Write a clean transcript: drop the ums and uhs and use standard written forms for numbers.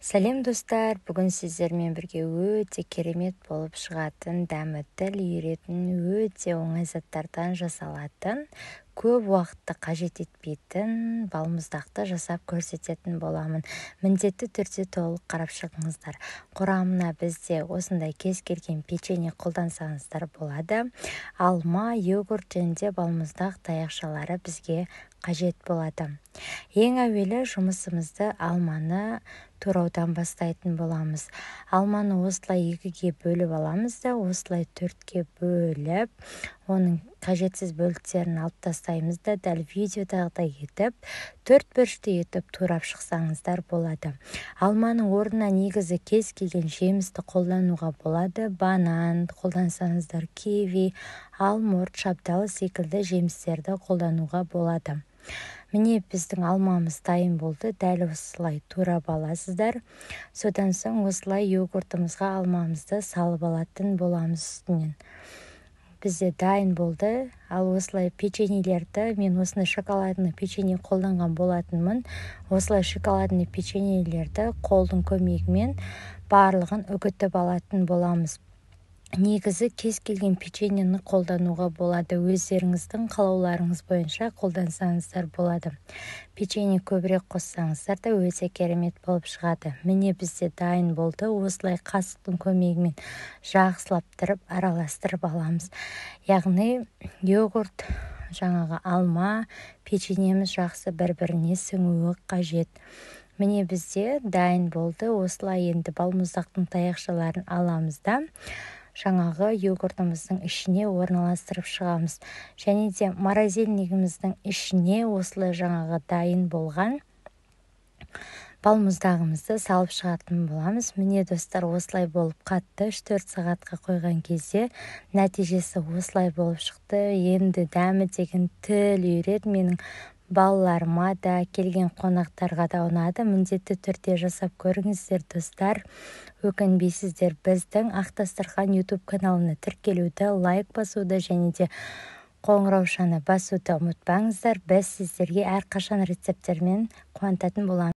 Сәлем, достар! Бүгін сіздермен бірге өте керемет болып шығатын, дәмі тіл үйіретін, өте оңай заттардан жасалатын, көп уақытты қажет етпейтін балмұздақты жасап көрсететін боламын. Міндетті түрде толық қарап шығыңыздар. Құрамына бізде осындай кез келген печенье қолдансаңыздар болады. Алма, йогурт және де балмұздақ таяқшалары бізге қажет болады. Ең әуелі жұмысымызды алманы тураудан бастайтын боламыз. Алманы осылай екіге бөліп аламыз да, осылай төртке бөліп, оның қажетсіз бөліктерін алып тастаймыз да, дәл видеодағыдай етіп, төрт бұрышты етіп турап шықсаңыздар болады. Алманың орнына негізі кез келген жемісті қолдануға болады. Банан қолдансаңыздар, киви, алмұрт, шабдалы секілді жемістерді қолдануға болады. Міне, біздің алмамыз дайын болды. Дәл осылай турап аласыздар. Содан соң осылай йогуртымызға алмамызды салып алатын боламыз үстінен. Бізде дайын болды. Ал осылай печеньелерді, мен осындай шоколадный печенье қолданған болатынмын, осылай шоколадный печеньелерді қолдың көмегімен барлығын үгітіп алатын боламыз. Негізі кез келген печеньені қолдануға болады, өздеріңіздің қалауларыңыз бойынша қолдансаңыздар болады. Печенье көбірек қоссаңыздар да, өте керемет болып шығады. Міне, бізде дайын болды. Осылай қасықтың көмегімен жақсылап тұрып араластырып аламыз, яғни йогурт, жаңағы алма, печеньеміз жақсы бір біріне сіңуі қажет. Міне, бізде дайын болды. Осылай енді балмұздақтың таяқшаларын аламыз да, жаңағы йогуртымыздың ішіне орналастырып шығамыз. Және де морозильнигіміздің ішіне осылай жаңағы дайын болған балмұздағымызды салып шығатын боламыз. Міне, достар, осылай болып қатты. 3-4 сағатқа қойған кезде нәтижесі осылай болып шықты. Енді дәмі деген тіл үйіреді. Менің балаларыма да, келген қонақтарға да ұнады. Міндетті түрде жасап көріңіздер, достар, өкінбейсіздер. Біздің Ақ дастархан YouTube каналына тіркелуді, лайк басуды және де қоңыраушаны басуды ұмытпаңыздар. Біз сіздерге әрқашан рецепттермен қуантатын боламыз.